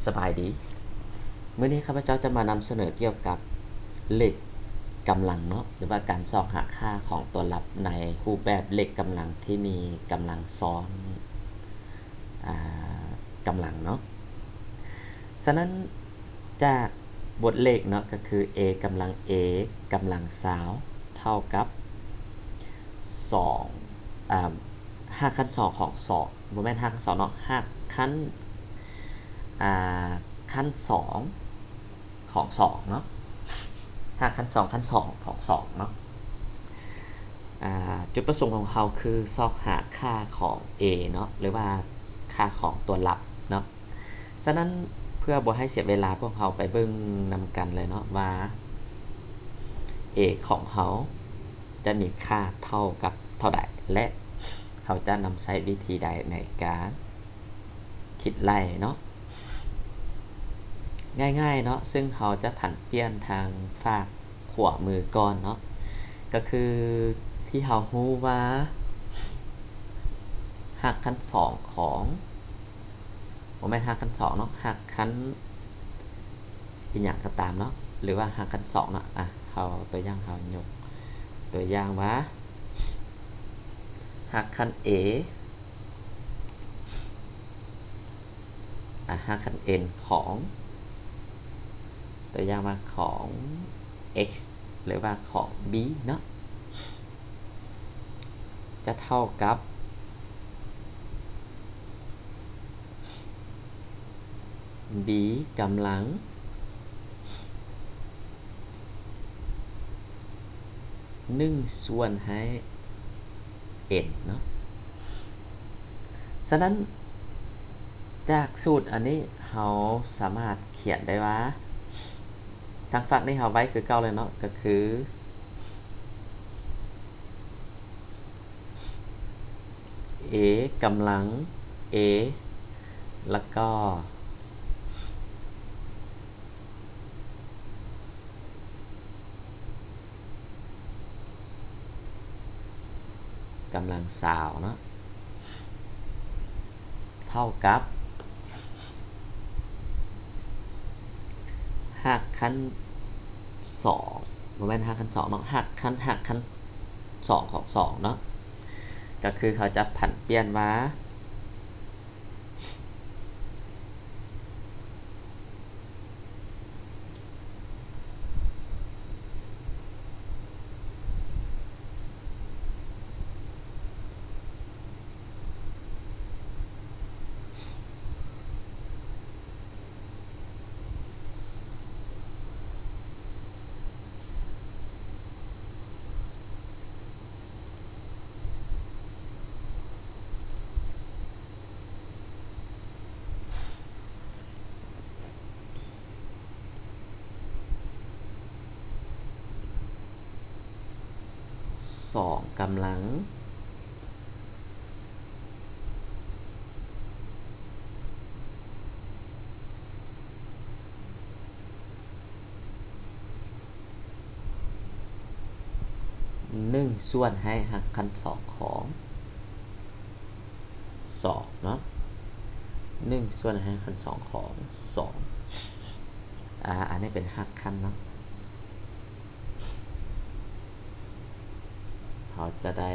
ສະບາຍດີ. ມື້ນີ້ຂ້າພະເຈົ້າຈະມານຳສະເໜີກ່ຽວກັບເລກກຳລັງເນາະ ຫຼືວ່າການຊອກຫາຄ່າຂອງຕົວລັບໃນຮູບແບບເລກກຳລັງທີ່ມີກຳລັງຊ້ອນ ອາ ກຳລັງເນາະ. ສະນັ້ນ ຈາກບົດເລກເນາະ ກໍຄື a ກຳລັງ a ກຳລັງຊາວ ເທົ່າກັບ ສອງ ອາ ຮາກຂັ້ນສອງຂອງສອງ ບໍ່ແມ່ນຮາກຂັ້ນສອງເນາະ ຮາກຂັ້ນ ອາ ຂັ້ນສອງຂອງສອງເນາະ ຮາກຂັ້ນສອງຂັ້ນສອງຂອງສອງເນາະ. ອາ ຈຸດປະສົງຂອງເຮົາຄືຊອກຫາຄ່າຂອງ a ເນາະ ຫຼືວ່າຄ່າຂອງຕົວລັບເນາະ. ສະນັ້ນ ເພື່ອບໍ່ໃຫ້ເສຍເວລາ ພວກເຮົາໄປເບິ່ງນຳກັນເລີຍເນາະວ່າ a ຂອງເຮົາຈະມີຄ່າເທົ່າກັບເທົ່າໃດ ແລະ ເຮົາຈະນຳໃຊ້ວິທີໃດໃນການຄິດໄລ່ເນາະ. ງ່າຍໆເນາະ ເຊິ່ງເຮົາຈະຜັນປ່ຽນທາງຟາກຂວາມືກ່ອນເນາະ ກໍຄືທີ່ເຮົາຮູ້ວ່າ ຮາກຂັ້ນສອງຂອງ ບໍ່ແມ່ນຮາກຂັ້ນສອງເນາະ ຮາກຂັ້ນອີ່ຫຍັງກໍຕາມເນາະ ຫຼືວ່າຮາກຂັ້ນສອງເນາະ. ອາ ເຮົາຕົວຢ່າງ ເຮົາຍົກຕົວຢ່າງວ່າ ຮາກຂັ້ນ a ອາ ຮາກຂັ້ນ n ຂອງ ຕົວຢ່າງວ່າຂອງ x ຫຼືວ່າຂອງ b ເນາະ ຈະເທົ່າກັບ b ກຳລັງ ໜຶ່ງສ່ວນໃຫ້ n ເນາະ. ສະນັ້ນ ຈາກສູດອັນນີ້ ເຮົາສາມາດຂຽນໄດ້ວ່າ ທາງຟາກນີ້ເຮົາໄວ້ຄືເກົ່າເລີຍເນາະ ກໍຄື a ກຳລັງ a ແລ້ວກໍ ກຳລັງຊາວເນາະ ເທົ່າກັບ ຮາກຂັ້ນສອງ ບໍ່ແມ່ນຮາກຂັ້ນສອງເນາະ ຮາກຂັ້ນ ຮາກຂັ້ນສອງຂອງສອງເນາະ ກໍຄືເຮົາຈະຜັນປ່ຽນວ່າ ສອງກຳລັງ ໜຶ່ງສ່ວນໃຫ້ຮາກຂັ້ນສອງຂອງສອງເນາະ ໜຶ່ງສ່ວນໃຫ້ຮາກຂັ້ນສອງຂອງສອງ ອາ ອັນນີ້ເປັນຮາກຂັ້ນເນາະ ເຮົາຈະໄດ້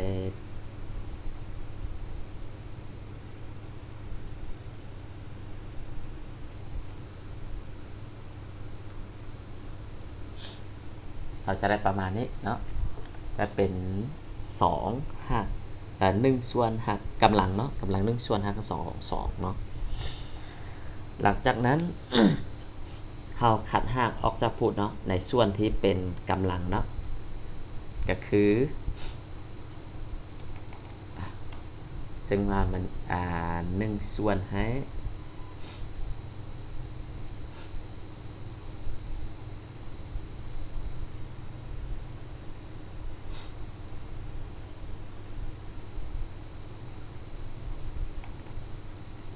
ເຮົາຈະໄດ້ປະມານນີ້ເນາະ ຈະເປັນສອງຮາກ ເອີ ໜຶ່ງສ່ວນຮາກກຳລັງເນາະ ກຳລັງໜຶ່ງສ່ວນຮາກຂັ້ນສອງຂອງສອງເນາະ. ຫຼັງຈາກນັ້ນ ເຮົາຄັດຮາກອອກຈາກພູດເນາະ ໃນສ່ວນທີ່ເປັນກຳລັງເນາະ ກໍຄື ເຊິ່ງວ່າມັນ ອາ ໜຶ່ງສ່ວນໃຫ້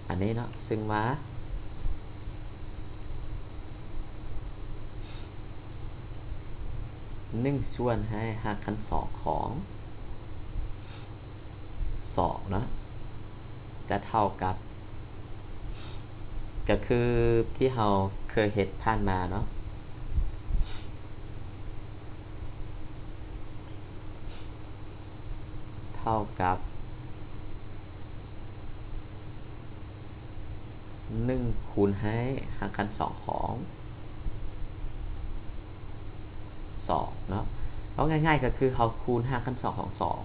ອັນນີ້ເນາະ ເຊິ່ງວ່າ ໜຶ່ງສ່ວນໃຫ້ຮາກຂັ້ນສອງຂອງສອງເນາະ ຈະເທົ່າກັບ ກໍຄືທີ່ເຮົາເຄີຍເຮັດຜ່ານມາເນາະ ເທົ່າກັບ ໜຶ່ງຄູນໃຫ້ຮາກຂັ້ນສອງຂອງສອງເນາະ. ເວົ້າງ່າຍໆກໍຄືເຮົາຄູນຮາກຂັ້ນສອງຂອງສອງ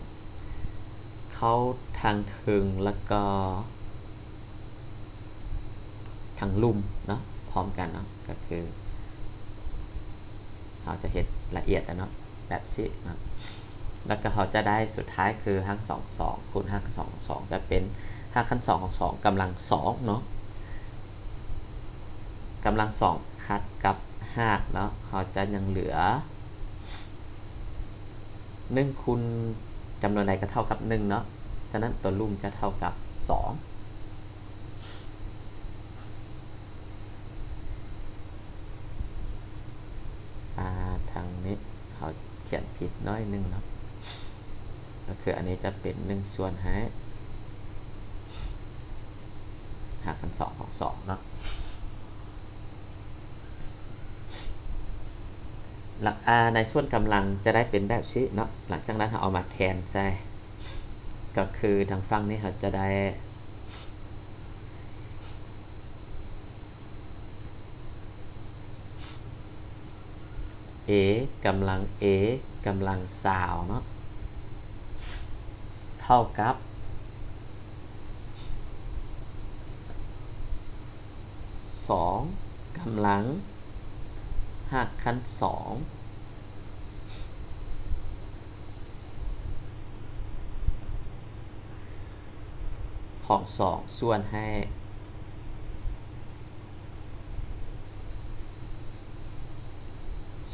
ເຂົ້າທາງເທິງ ແລ້ວກໍທາງລຸ່ມເນາະ ພ້ອມກັນເນາະ. ກໍຄືເຮົາຈະເຮັດລະອຽດແລ້ວເນາະ ແບບຊີ້ເນາະ ແລ້ວກໍເຮົາຈະໄດ້ສຸດທ້າຍຄືຮາກສອງຂອງສອງ ຄູນຮາກຂັ້ນສອງຂອງສອງ ຈະເປັນຮາກຂັ້ນສອງຂອງສອງກຳລັງສອງເນາະ ກຳລັງສອງຂັດກັບຮາກເນາະ ເຮົາຈະຍັງເຫຼືອ ໜຶ່ງຄູນຈຳນວນໃດກໍເທົ່າກັບໜຶ່ງເນາະ ສະນັ້ນຕົວລຸ່ມຈະເທົ່າກັບສອງ. ອາ ທາງນີ້ເຮົາຂຽນຜິດໜ້ອຍໜຶ່ງເນາະ ກໍຄືອັນນີ້ຈະເປັນໜຶ່ງສ່ວນໃຫ້ຮາກຂັ້ນສອງຂອງສອງເນາະ. ຫຼັງ ອາ ໃນສ່ວນກຳລັງຈະໄດ້ເປັນແບບຊີ້ເນາະ ຫຼັງຈາກນັ້ນເຮົາເອົາມາແທນໃສ່ ກໍຄືທາງຝັ່ງນີ້ເຮົາຈະໄດ້ A ກຳລັງ A ກຳລັງຊາວເນາະ ເທົ່າກັບ ສອງກຳລັງຮາກຂັ້ນສອງຂອງສອງສ່ວນໃຫ້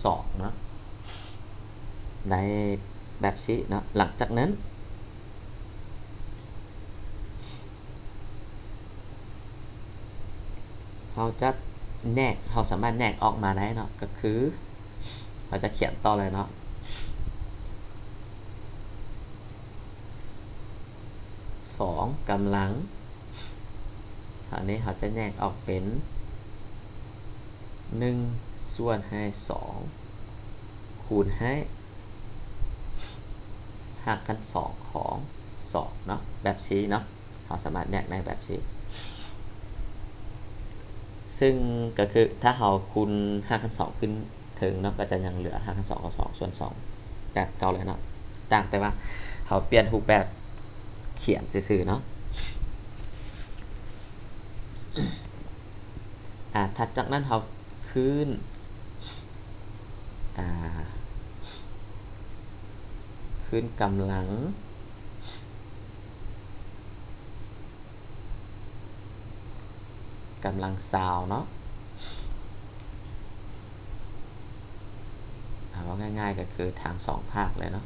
ສອງເນາະ ໄດ້ແບບຊີ້ເນາະ. ຫຼັງຈາກນັ້ນ ເຮົາຈະແນກ ເຮົາສາມາດແນກອອກມາໄດ້ເນາະ ກໍຄືເຮົາຈະຂຽນຕໍ່ເລີຍເນາະ ສອງກຳລັງ ຄາວນີ້ເຮົາຈະແນກອອກເປັນ ໜຶ່ງສ່ວນໃຫ້ສອງ ຄູນໃຫ້ຮາກຂັ້ນສອງຂອງສອງເນາະ ແບບຊີ້ເນາະ. ເຮົາສາມາດແຍກໄດ້ແບບຊີ້ ຊຶ່ງກໍຄືຖ້າເຮົາຄູນຮາກຂັ້ນສອງຂຶ້ນເທິງເນາະ ກໍຈະຍັງເຫຼືອຮາກຂັ້ນສອງຂອງສອງສ່ວນສອງແບບເກົ່າເລີຍເນາະ ຕ່າງແຕ່ວ່າເຮົາປ່ຽນຮູບແບບຂຽນຊື່ໆເນາະ. ອາ ຖັດຈາກນັ້ນເຮົາ ຄືນ ອາ ຄືນກຳລັງ ກຳລັງຊາວເນາະ ເອົາເວົ້າງ່າຍໆກໍຄືທາງສອງພາກເລີຍເນາະ.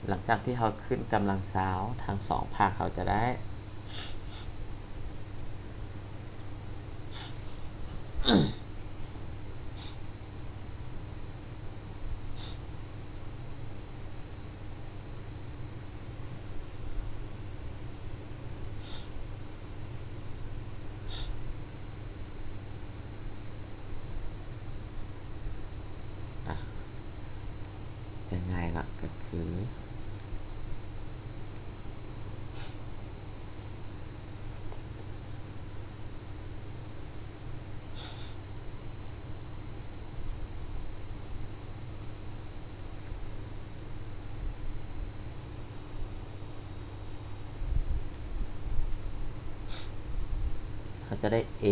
ຫຼັງຈາກທີ່ເຮົາຂຶ້ນກຳລັງຊາວ ທັງສອງພາກເຮົາຈະໄດ້ ອາ ງ່າຍໆເນາະ ກໍຄື ເຮົາຈະໄດ້ A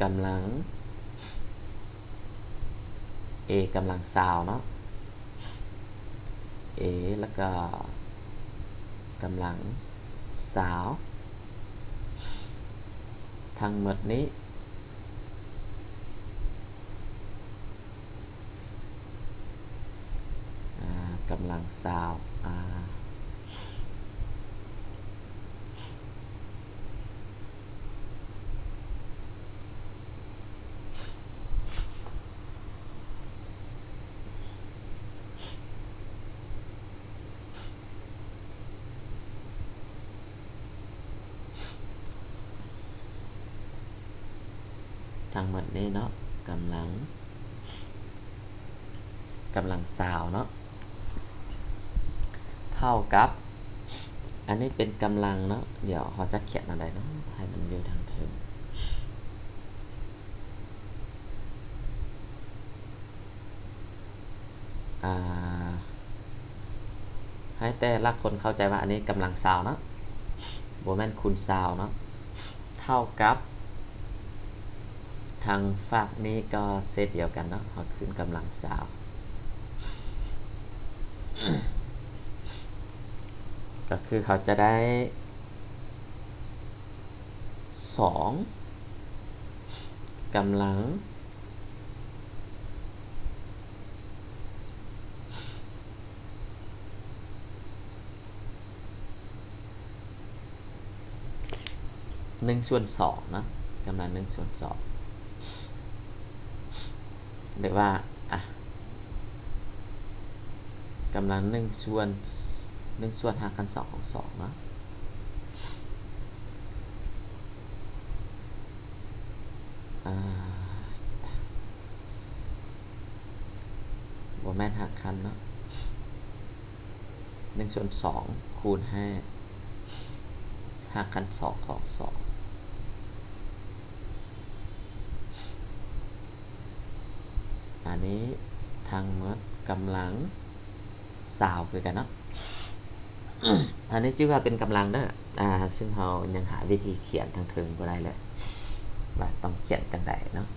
ກຳລັງ A ກຳລັງຊາວເນາະ A ແລ້ວກໍກຳລັງຊາວ ທັງໝົດນີ້ ອາ ກຳລັງຊາວ ອາ. ທັງໝົດນີ້ເນາະ ກຳລັງ ກຳລັງຊາວເນາະ ເທົ່າກັບ ອັນນີ້ເປັນກຳລັງເນາະ ດຽວເຮົາຈະຂຽນອັນໃດເນາະ ໃຫ້ມັນຢູ່ທາງເທິງ ອ່າ ໃຫ້ແຕ່ລະຄົນເຂົ້າໃຈວ່າອັນນີ້ກຳລັງຊາວເນາະ ບໍ່ແມ່ນຄູນຊາວເນາະ ເທົ່າກັບ ທາງຟາກນີ້ກໍເຊັ່ນດຽວກັນເນາະ ເຮົາຄືນກຳລັງຊາວ ກໍຄືເຮົາຈະໄດ້ ສອງ ກຳລັງ ໜຶ່ງສ່ວນສອງເນາະ ກຳລັງໜຶ່ງສ່ວນສອງ ຫຼືວ່າ ອ່ະ ກຳລັງໜຶ່ງສ່ວນ ໜຶ່ງສ່ວນຮາກຂັ້ນສອງຂອງສອງເນາະ ອ່າ ບໍ່ແມ່ນຮາກຂັ້ນເນາະ ໜຶ່ງສ່ວນສອງ ຄູນໃຫ້ຮາກຂັ້ນສອງຂອງສອງ ອັນນີ້ທັງໝົດກຳລັງຊາວຄືກັນເນາະ ອັນນີ້ຈື່ວ່າເປັນກຳລັງເດີ ອ່າ ຊຶ່ງເຮົາຍັງຫາວິທີຂຽນທາງເທິງບໍ່ໄດ້ເລີຍ ວ່າຕ້ອງຂຽນຈັ່ງໃດເນາະ.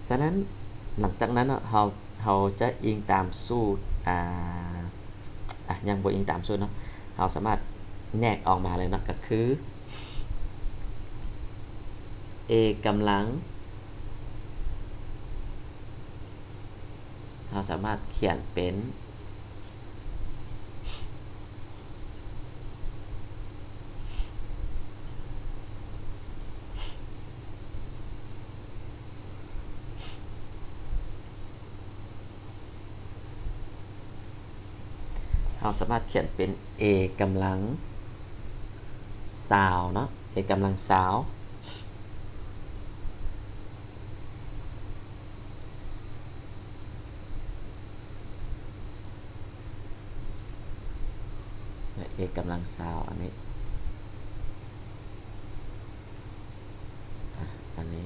ສະນັ້ນ ຫຼັງຈາກນັ້ນເນາະ ເຮົາ ເຮົາຈະອີງຕາມສູດ ອ່າ ອ່ະ ຍັງບໍ່ອີງຕາມສູດເນາະ ເຮົາສາມາດແຍກອອກມາເລີຍເນາະ ກໍຄື A ກຳລັງ ເຮົາສາມາດຂຽນເປັນ ເຮົາສາມາດຂຽນເປັນ A ກຳລັງຊາວເນາະ A ກຳລັງຊາວ ແລະ A ກຳລັງຊາວ ອັນນີ້ ອ່ະ ອັນນີ້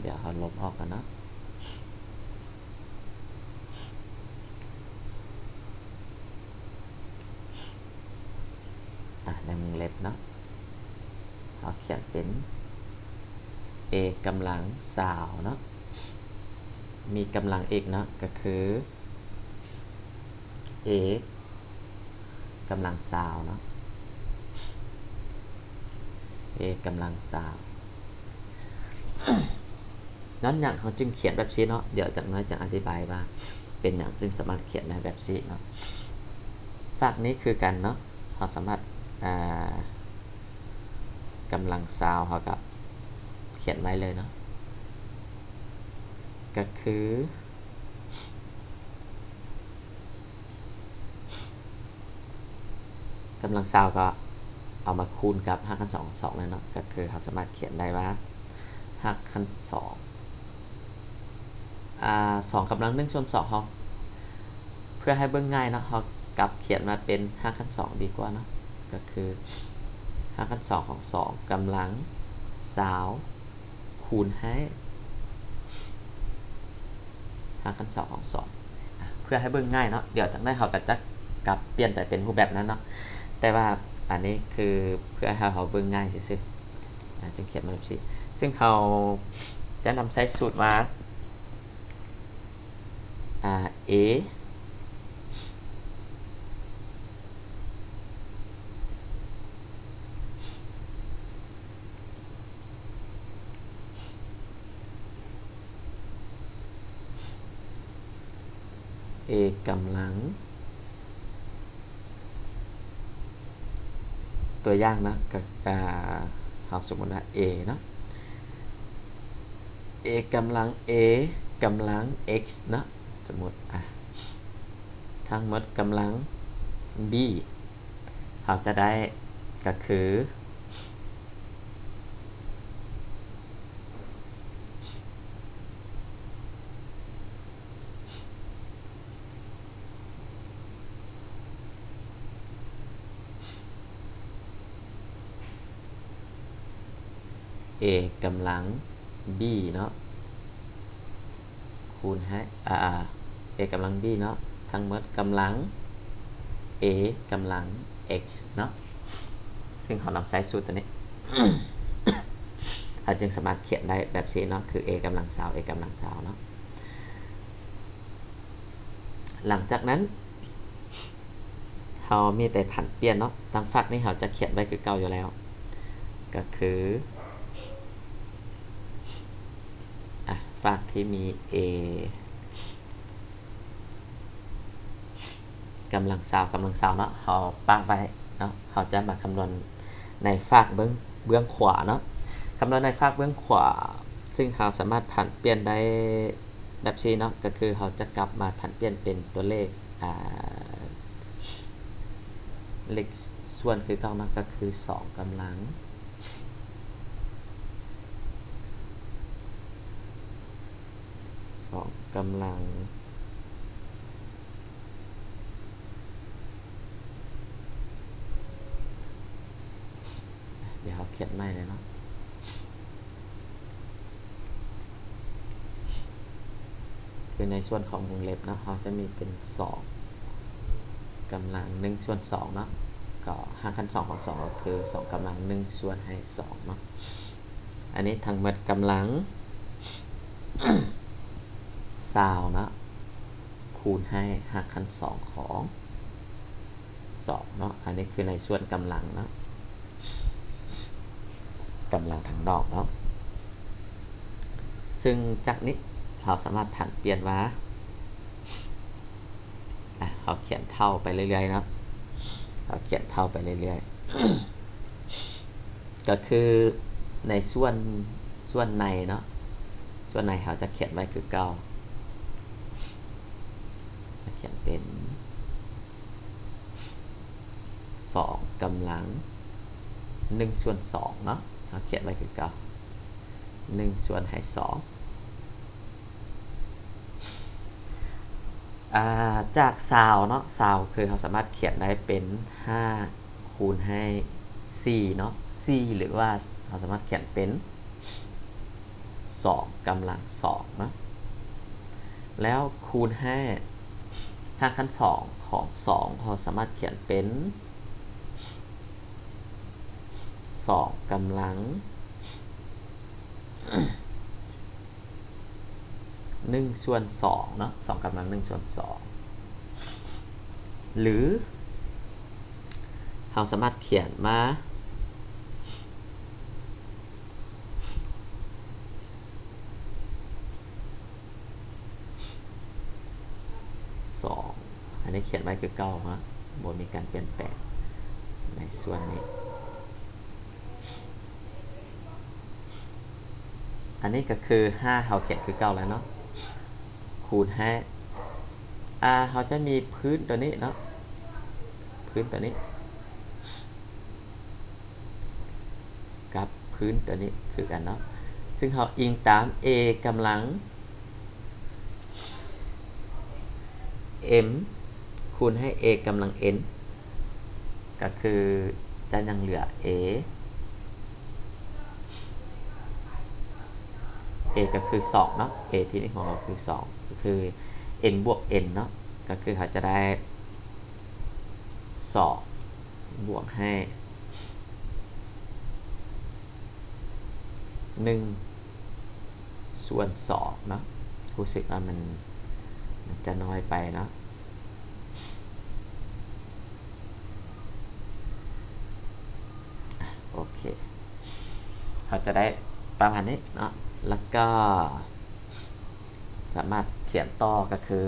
ດຽວເຮົາລົບອອກກ່ອນເນາະ ອ່ະ ໃນວົງເລັບເນາະ ເຮົາຂຽນເປັນ A ກຳລັງຊາວເນາະ ມີກຳລັງອີກເນາະ ກໍຄື A ກຳລັງຊາວເນາະ A ກຳລັງຊາວ ຍ້ອນຫຍັງເຮົາຈຶ່ງຂຽນແບບຊີ້ເນາະ ດຽວຈັກໜ້ອຍຈະອະທິບາຍວ່າເປັນຫຍັງຈຶ່ງສາມາດຂຽນໄດ້ແບບຊີ້ເນາະ ຟາກນີ້ຄືກັນເນາະ ເຮົາສາມາດ ອ່າ ກຳລັງຊາວ ເຮົາກໍຂຽນໄດ້ເລີຍເນາະ ກໍຄື ກຳລັງຊາວກໍເອົາມາຄູນກັບຮາກຂັ້ນສອງຂອງສອງນັ້ນເນາະ ກໍຄືເຮົາສາມາດຂຽນໄດ້ວ່າຮາກຂັ້ນສອງ ອ່າ ສອງກຳລັງໜຶ່ງສ່ວນສອງ ເຮົາ ເພື່ອໃຫ້ເບິ່ງງ່າຍເນາະ ເຮົາກັບຂຽນມາເປັນຮາກຂັ້ນສອງດີກວ່າເນາະ ກໍຄືຮາກຂັ້ນສອງຂອງສອງກຳລັງຊາວ ຄູນໃຫ້ຮາກຂັ້ນສອງຂອງສອງ ອ່ະ ເພື່ອໃຫ້ເບິ່ງງ່າຍເນາະ ດຽວຈັກໜ້ອຍເຮົາກໍຈະກັບປ່ຽນໄປເປັນຮູບແບບນັ້ນເນາະ ແຕ່ວ່າອັນນີ້ຄືເພື່ອໃຫ້ເຮົາເບິ່ງງ່າຍຊື່ໆ ອ່າ ຈຶ່ງຂຽນມາແບບຊີ້ ຊຶ່ງເຮົາຈະນຳໃຊ້ສູດວ່າ A A ກຳລັງ ຕົວຢ່າງເນາະ ກໍ ອ່າ ເຮົາສົມມຸດວ່າ A ເນາະ A ກຳລັງ A ກຳລັງ x ເນາະ ສົມມຸດ ອ່າ ທັງໝົດກຳລັງ b ເຮົາຈະໄດ້ກໍຄື A ກຳລັງ b ເນາະ ຄູນໃຫ້ ອ່າ A ກຳລັງ b ເນາະ ທັງໝົດກຳລັງ A ກຳລັງ x ເນາະ ເຊິ່ງເຮົານຳໃຊ້ສູດຕົວນີ້ ເຮົາຈຶ່ງສາມາດຂຽນໄດ້ແບບຊີ້ເນາະ ຄື A ກຳລັງຊາວ A ກຳລັງຊາວເນາະ. ຫຼັງຈາກນັ້ນ ເຮົາມີແຕ່ຜັນປ່ຽນເນາະ ທາງຟາກນີ້ເຮົາຈະຂຽນໄວ້ຄືເກົ່າຢູ່ແລ້ວ ກໍຄື ອ່າ ຟາກທີ່ມີ A ກຳລັງຊາວ ກຳລັງຊາວເນາະ ເຮົາປະໄວ້ເນາະ ເຮົາຈະມາຄຳນວນໃນຟາກເບື້ອງ ເບື້ອງຂວາເນາະ ຄຳນວນໃນຟາກເບື້ອງຂວາ ເຊິ່ງເຮົາສາມາດຜັນປ່ຽນໄດ້ແບບຊີ້ເນາະ ກໍຄືເຮົາຈະກັບມາຜັນປ່ຽນເປັນຕົວເລກ ອ່າ ເລກສ່ວນຄືເກົ່າເນາະ ກໍຄືສອງກຳລັງ ສອງກຳລັງ ດຽວເຮົາຂຽນໃໝ່ເລີຍເນາະ ຄືໃນສ່ວນຂອງວົງເລັບເນາະ ເຮົາຈະມີເປັນສອງກຳລັງໜຶ່ງສ່ວນສອງເນາະ ກໍຮາກຂັ້ນສອງຂອງສອງກໍຄືສອງກຳລັງໜຶ່ງສ່ວນໃຫ້ສອງເນາະ ອັນນີ້ທັງໝົດກຳລັງຊາວເນາະ ຄູນໃຫ້ຮາກຂັ້ນສອງຂອງສອງເນາະ ອັນນີ້ຄືໃນສ່ວນກຳລັງເນາະ ກຳລັງທາງນອກເນາະ ເຊິ່ງຈາກນີ້ເຮົາສາມາດຜັນປ່ຽນວ່າ ອ່ະ ເຮົາຂຽນເທົ່າໄປເລື້ອຍໆເນາະ ເຮົາຂຽນເທົ່າໄປເລື້ອຍໆ ກໍຄືໃນສ່ວນ ສ່ວນໃນເນາະ ສ່ວນໃນເຮົາຈະຂຽນໄວ້ຄືເກົ່າ ຈະຂຽນເປັນສອງກຳລັງໜຶ່ງສ່ວນສອງເນາະ ເຮົາຂຽນໄວ້ຄືເກົ່າ ໜຶ່ງສ່ວນໃຫ້ສອງ ອ່າ ຈາກຊາວເນາະ ຊາວຄືເຮົາສາມາດຂຽນໄດ້ເປັນຫ້າຄູນໃຫ້ສີ່ເນາະ ສີ່ ຫຼືວ່າເຮົາສາມາດຂຽນເປັນສອງກຳລັງສອງເນາະ ແລ້ວຄູນໃຫ້ຮາກຂັ້ນສອງຂອງສອງ ເຮົາສາມາດຂຽນເປັນສອງກຳລັງ ໜຶ່ງສ່ວນສອງເນາະ ສອງກຳລັງໜຶ່ງສ່ວນສອງ ຫຼືເຮົາສາມາດຂຽນມາ ສອງ ອັນນີ້ຂຽນໄວ້ຄືເກົ່າເນາະ ບໍ່ມີການປ່ຽນແປງໃນສ່ວນນີ້ ອັນນີ້ກໍຄືຫ້າ ເຮົາຂຽນຄືເກົ່າແລ້ວເນາະ ຄູນໃຫ້ ອ່າ ເຮົາຈະມີພື້ນຕົວນີ້ເນາະ ພື້ນຕົວນີ້ ກັບພື້ນຕົວນີ້ຄືກັນເນາະ ເຊິ່ງເຮົາອີງຕາມ A ກຳລັງ m ຄູນໃຫ້ A ກຳລັງ n ກໍຄືຈະຍັງເຫຼືອ A A ກໍຄືສອງເນາະ A ທີ່ໃນຫົວເຮົາຄືສອງ ກໍຄື n ບວກ n ເນາະ ກໍຄືເຮົາຈະໄດ້ສອງບວກໃຫ້ໜຶ່ງສ່ວນສອງເນາະ ຮູ້ສຶກວ່າມັນ ຈະນ້ອຍໄປເນາະ. ໂອເຄ ເຮົາຈະໄດ້ປະມານນີ້ເນາະ ແລ້ວກໍສາມາດຂຽນຕໍ່ ກໍຄື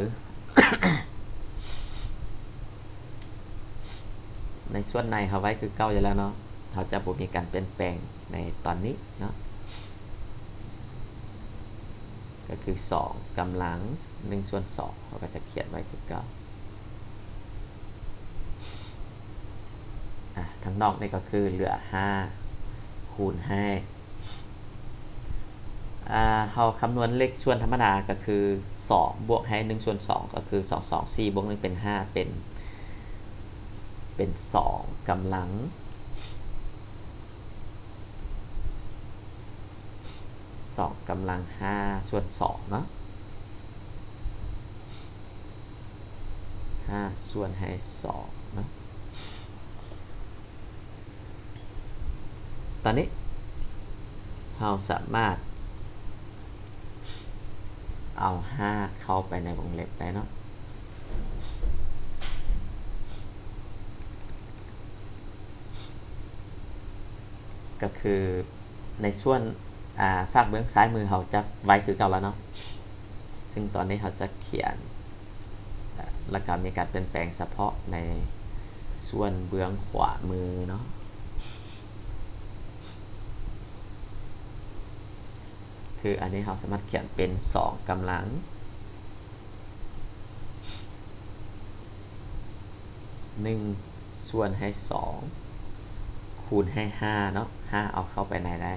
ໃນສ່ວນໃນເຮົາໄວ້ຄືເກົ່າຢູ່ແລ້ວເນາະ, ເຮົາຈະບໍ່ມີການປ່ຽນແປງໃນຕອນນີ້ເນາະ. ກໍຄືສອງກຳລັງໜຶ່ງສ່ວນສອງ ເຮົາກໍຈະຂຽນໄວ້ຄືເກົ່າ. ອາ ທາງນອກນີ້ກໍຄືເຫຼືອຫ້າ ຄູນໃຫ້ ອາ ເຮົາຄຳນວນເລກສ່ວນທຳມະດາກໍຄືສອງບວກໃຫ້ໜຶ່ງສ່ວນສອງ ກໍຄືສອງ ສອງ ສີ່ ບວກໜຶ່ງເປັນຫ້າ ເປັນ ເປັນສອງກຳລັງ ສອງກຳລັງຫ້າສ່ວນສອງເນາະ, ຫ້າສ່ວນໃຫ້ສອງເນາະ. ຕອນນີ້ເຮົາສາມາດເອົາຫ້າເຂົ້າໄປໃນວົງເລັບໄດ້ເນາະ. ກໍຄືໃນສ່ວນ ອາ ຟາກເບື້ອງຊ້າຍມືເຮົາຈະໄວ້ຄືເກົ່າແລ້ວເນາະ, ຊຶ່ງຕອນນີ້ເຮົາຈະຂຽນ ແລ້ວກໍມີການປ່ຽນແປງສະເພາະໃນສ່ວນເບື້ອງຂວາມືເນາະ. ຄືອັນນີ້ເຮົາສາມາດຂຽນເປັນສອງກຳລັງ ໜຶ່ງສ່ວນໃຫ້ສອງ ຄູນໃຫ້ຫ້າເນາະ, ຫ້າເອົາເຂົ້າໄປໃນໄດ້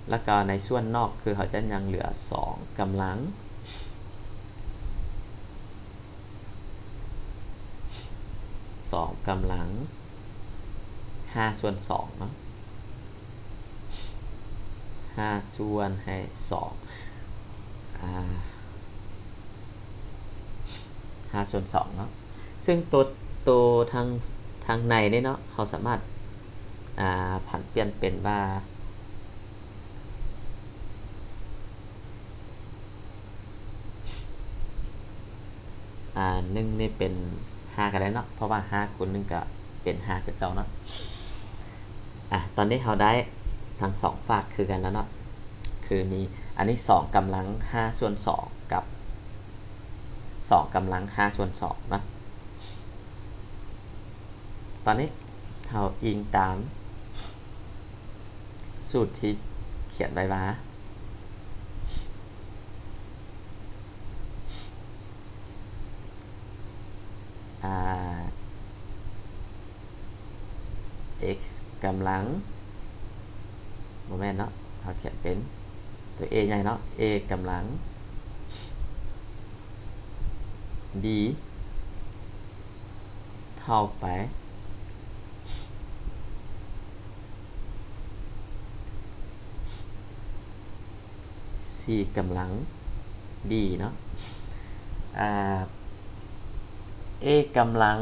ແລ້ວກໍໃນສ່ວນນອກຄືເຮົາຈະຍັງເຫຼືອສອງກຳລັງ ສອງກຳລັງຫ້າສ່ວນສອງເນາະ, ຫ້າສ່ວນໃຫ້ສອງ ອາ ຫ້າສ່ວນສອງເນາະ. ຊຶ່ງໂຕ ໂຕທາງ ທາງໃນນີ້ເນາະ ເຮົາສາມາດ ອາ ຜັນປ່ຽນເປັນວ່າ ອາ ໜຶ່ງນີ້ເປັນຫ້າກໍໄດ້ເນາະ, ເພາະວ່າຫ້າຄູນໜຶ່ງກໍເປັນຫ້າຄືເກົ່າເນາະ. ອາ ຕອນນີ້ເຮົາໄດ້ທັງສອງຟາກຄືກັນແລ້ວເນາະ, ຄືມີອັນນີ້ສອງກຳລັງຫ້າສ່ວນສອງ ກັບສອງກຳລັງຫ້າສ່ວນສອງເນາະ. ຕອນນີ້ເຮົາອີງຕາມສູດທີ່ຂຽນໄວ້ວ່າ ອາ x ກຳລັງ ບໍ່ແມ່ນເນາະ, ເຮົາຂຽນເປັນຕົວ A ໃຫຍ່ເນາະ, a ກຳລັງ b ເທົ່າໄປ c ກຳລັງ d ເນາະ, ອາ a ກຳລັງ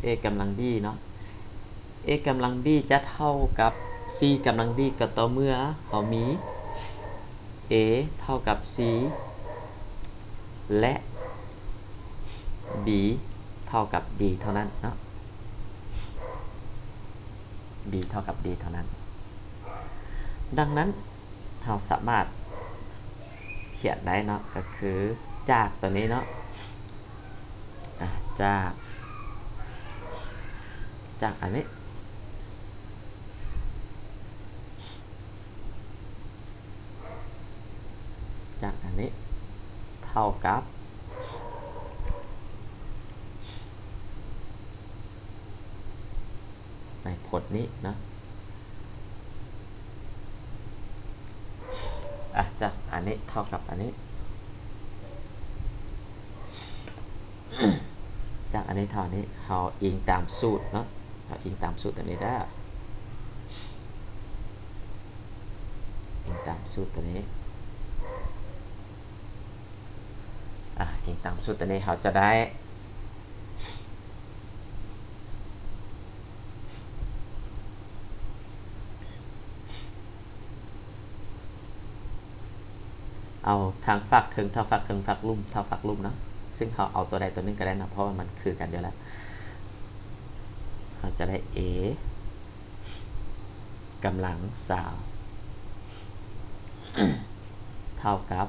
a ກຳລັງ d ເນາະ, a ກຳລັງ d ຈະເທົ່າກັບ c ກຳລັງ d ກໍຕໍ່ເມື່ອເຮົາມີ a ເທົ່າກັບ c ແລະ b ເທົ່າກັບ d ເທົ່ານັ້ນເນາະ, b ເທົ່າກັບ d ເທົ່ານັ້ນ. ດັ່ງນັ້ນ ເຮົາສາມາດຂຽນໄດ້ເນາະ, ກໍຄືຈາກຕົວນີ້ເນາະ, ອາ ຈາກ ຈາກອັນນີ້ ຈາກອັນນີ້ເທົ່າກັບ ໃນພົດນີ້ເນາະ, ອາ ຈາກອັນນີ້ເທົ່າກັບອັນນີ້, ຈາກອັນນີ້ເທົ່າອັນນີ້, ເຮົາອີງຕາມສູດເນາະ, ເຮົາອີງຕາມສູດຕົວນີ້ເດີ, ອີງຕາມສູດຕົວນີ້, ອາ ອີງຕາມສູດຕົວນີ້ ເຮົາຈະໄດ້ ອ ເອົາທາງຟາກເທິງເທົ່າຟາກເທິງ ຟາກລຸ່ມເທົ່າຟາກລຸ່ມເນາະ ຊຶ່ງເຮົາເອົາຕົວໃດຕົວໜຶ່ງກໍໄດ້ເນາະ ເພາະວ່າມັນຄືກັນຢູ່ແລ້ວ. ເຮົາຈະໄດ້ A ກຳລັງຊາວ ເທົ່າກັບ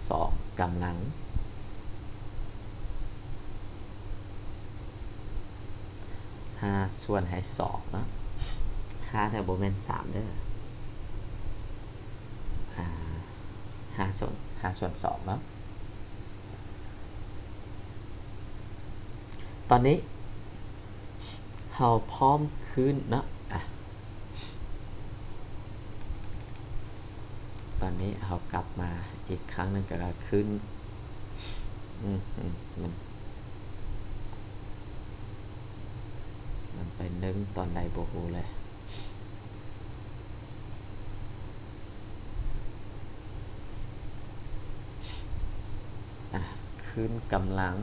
ສອງກຳລັງ ຫ້າສ່ວນໃຫ້ສອງເນາະ ຫ້າເດີ ບໍ່ແມ່ນສາມເດີ ອາ ຫ້າສ່ວນ ຫ້າສ່ວນສອງເນາະ. ຕອນນີ້ເຮົາພ້ອມຄືນເນາະ ອາ ຕອນນີ້ເຮົາກັບມາອີກຄັ້ງໜຶ່ງ ກໍຄືນ ອືມ ມັນ ມັນໄປໜຶ່ງຕອນໃດບໍ່ຮູ້ເລີຍ. ອາ ຄືນກຳລັງ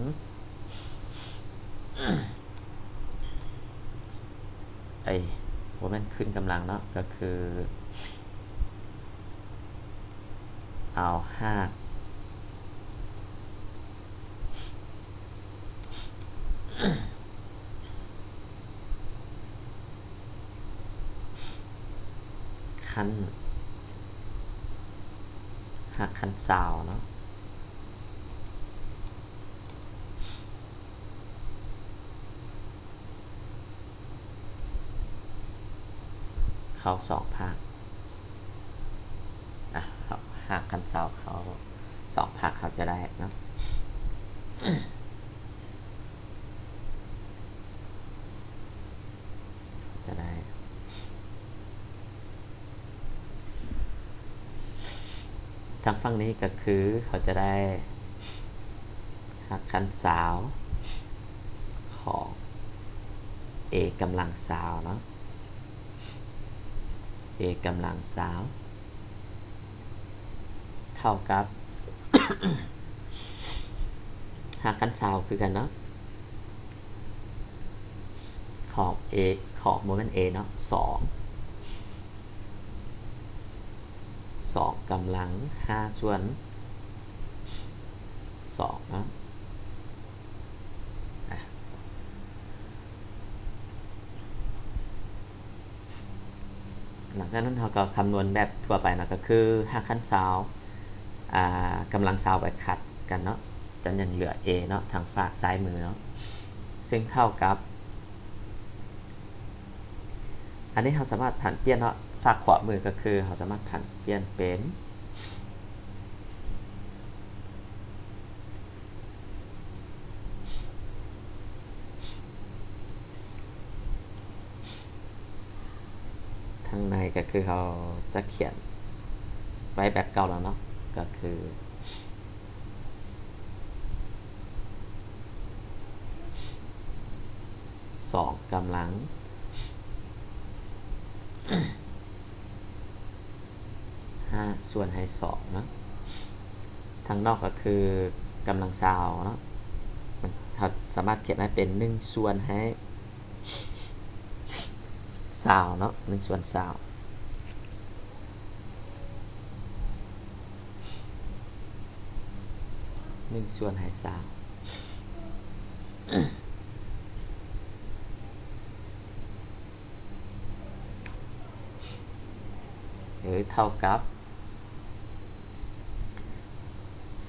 ເອີຍ ບໍ່ແມ່ນຄືນກຳລັງເນາະ ກໍຄືເອົາຮາກ ຂັ້ນ ຮາກຂັ້ນຊາວເນາະ ເຂົ້າສອງພາກ ອາ ເຂົ້າ ຮາກຂັ້ນຊາວເຂົ້າສອງພາກ ເຮົາຈະໄດ້ເນາະ ຈະໄດ້ ທາງຝັ່ງນີ້ກໍຄືເຮົາຈະໄດ້ຮາກຂັ້ນຊາວຂອງ A ກຳລັງຊາວເນາະ A ກຳລັງຊາວ ເທົ່າກັບ ຮາກຂັ້ນຊາວຄືກັນເນາະ ຂອງ A ຂອງ ບໍ່ແມ່ນ A ເນາະ ສອງ ສອງກຳລັງຫ້າສ່ວນສອງເນາະ ອາ ຫຼັງຈາກນັ້ນເຮົາກໍຄຳນວນແບບທົ່ວໄປເນາະ ກໍຄືຮາກຂັ້ນຊາວ ອາ ກຳລັງຊາວໄປຂັດກັນເນາະ ຈະຍັງເຫຼືອ A ເນາະ ທາງຟາກຊ້າຍມືເນາະ ຊຶ່ງເທົ່າກັບ ອັນນີ້ເຮົາສາມາດຜັນປ່ຽນເນາະ ຟາກຂວາມືກໍຄືເຮົາສາມາດຜັນປ່ຽນເປັນ ທາງໃນກໍຄືເຮົາຈະຂຽນໄວ້ແບບເກົ່າແລ້ວເນາະ ກໍຄື ສອງກຳລັງຫ້າສ່ວນໃຫ້ສອງເນາະ ທາງນອກກໍຄືກຳລັງຊາວເນາະ ມັນ ເຮົາສາມາດຂຽນໃຫ້ເປັນໜຶ່ງສ່ວນໃຫ້ຊາວເນາະ ໜຶ່ງສ່ວນຊາວ ໜຶ່ງສ່ວນໃຫ້ຊາວ ຫຼືເທົ່າກັບ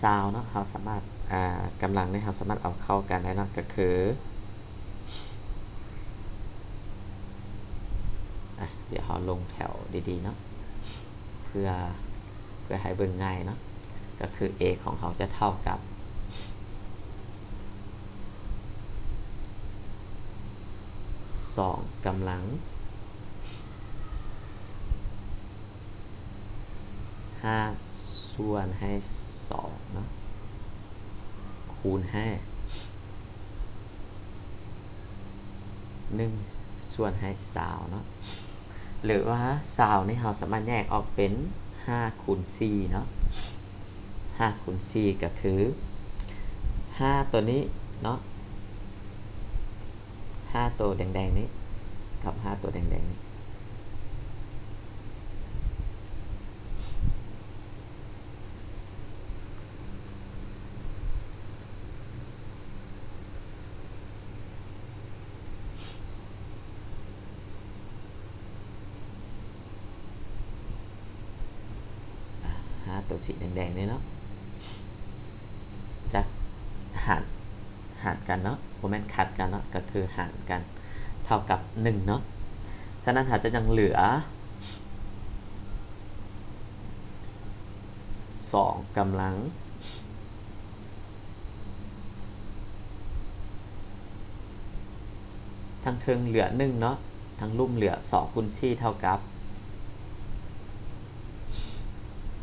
ຊາວເນາະ ເຮົາສາມາດ ອາ ກຳລັງນີ້ເຮົາສາມາດເອົາເຂົ້າກັນໄດ້ເນາະ ກໍຄື ອາ ດຽວເຮົາລົງແຖວດີໆເນາະ ເພື່ອ ເພື່ອໃຫ້ເບິ່ງງ່າຍເນາະ ກໍຄື A ຂອງເຮົາຈະເທົ່າກັບ ສອງກຳລັງຫ້າສ່ວນໃຫ້ສອງເນາະ ຄູນໃຫ້ໜຶ່ງສ່ວນໃຫ້ຊາວເນາະ ຫຼືວ່າຊາວນີ້ເຮົາສາມາດແຍກອອກເປັນຫ້າຄູນສີ່ເນາະ ຫ້າຄູນສີ່ກໍຄືຫ້າໂຕນີ້ເນາະ ຫ້າໂຕແດງໆນີ້ກັບຫ້າໂຕແດງໆນີ້ ຕົວສີແດງໆນີ້ເນາະ ຈະຫານ ຫານກັນເນາະ ບໍ່ແມ່ນຂັດກັນເນາະ ກໍຄືຫານກັນເທົ່າກັບໜຶ່ງເນາະ. ສະນັ້ນເຮົາຈະຍັງເຫຼືອສອງກຳລັງ ທາງເທິງເຫຼືອໜຶ່ງເນາະ ທາງລຸ່ມເຫຼືອສອງຄູນສີ່ເທົ່າກັບ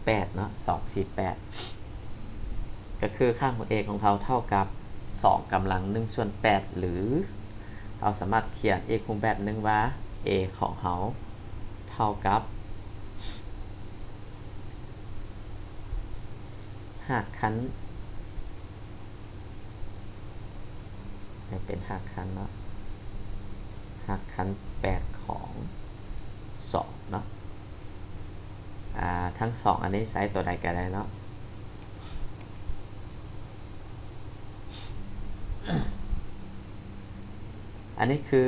ແປດເນາະ ສອງສີ່ແປດ ກໍຄືຂ້າງຂອງ A ຂອງເຮົາເທົ່າກັບສອງກຳລັງໜຶ່ງສ່ວນແປດ ຫຼື ເຮົາສາມາດຂຽນອີກຮູບແບບໜຶ່ງວ່າ A ຂອງເຮົາເທົ່າກັບຮາກຂັ້ນ ໃຫ້ເປັນຮາກຂັ້ນເນາະ ຮາກຂັ້ນແປດຂອງສອງເນາະ ອາ ທັງສອງອັນນີ້ໃຊ້ຕົວໃດກໍໄດ້ເນາະ. ອັນນີ້ຄື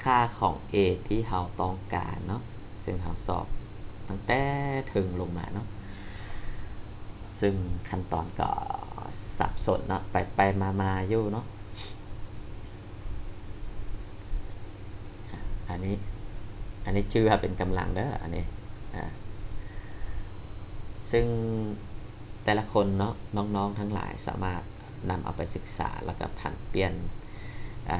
ຄ່າຂອງ A ທີ່ເຮົາຕ້ອງການເນາະ ເຊິ່ງເຮົາສອບຕັ້ງແຕ່ເທິງລົງມາເນາະ ເຊິ່ງຂັ້ນຕອນກໍສັບສົນເນາະ ໄປໆມາໆຢູ່ເນາະ. ອາ ອັນນີ້ ອັນນີ້ຈື່ວ່າເປັນກຳລັງເດີ ອັນນີ້ ອາ ເຊິ່ງແຕ່ລະຄົນເນາະ ນ້ອງໆທັງຫຼາຍສາມາດນຳເອົາໄປສຶກສາ ແລ້ວກໍຜັນປ່ຽນ ອາ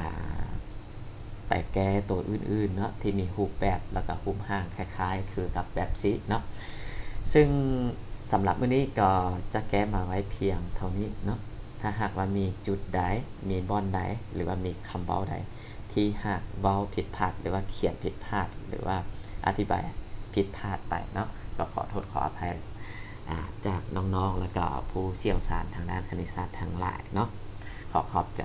ໄປແກ້ຕົວອື່ນໆເນາະ ທີ່ມີຮູບແບບ ແລ້ວກໍຮູບຮ່າງຄ້າຍໆຄືກັບແບບສີເນາະ. ເຊິ່ງສຳລັບມື້ນີ້ກໍຈະແກ້ມາໄວ້ພຽງເທົ່ານີ້ເນາະ. ຖ້າຫາກວ່າມີຈຸດໃດ ມີບ່ອນໃດ ຫຼືວ່າມີຄຳເວົ້າໃດ ທີ່ຫາກເວົ້າຜິດພາດ ຫຼືວ່າຂຽນຜິດພາດ ຫຼືວ່າອະທິບາຍຜິດພາດໄປເນາະ ກໍຂໍໂທດຂໍອະໄພ ອາ ຈາກນ້ອງໆ ແລ້ວກໍຜູ້ຊ່ຽວຊານທາງດ້ານຄະນິດສາດທັງຫຼາຍເນາະ. ຂໍຂອບໃຈ.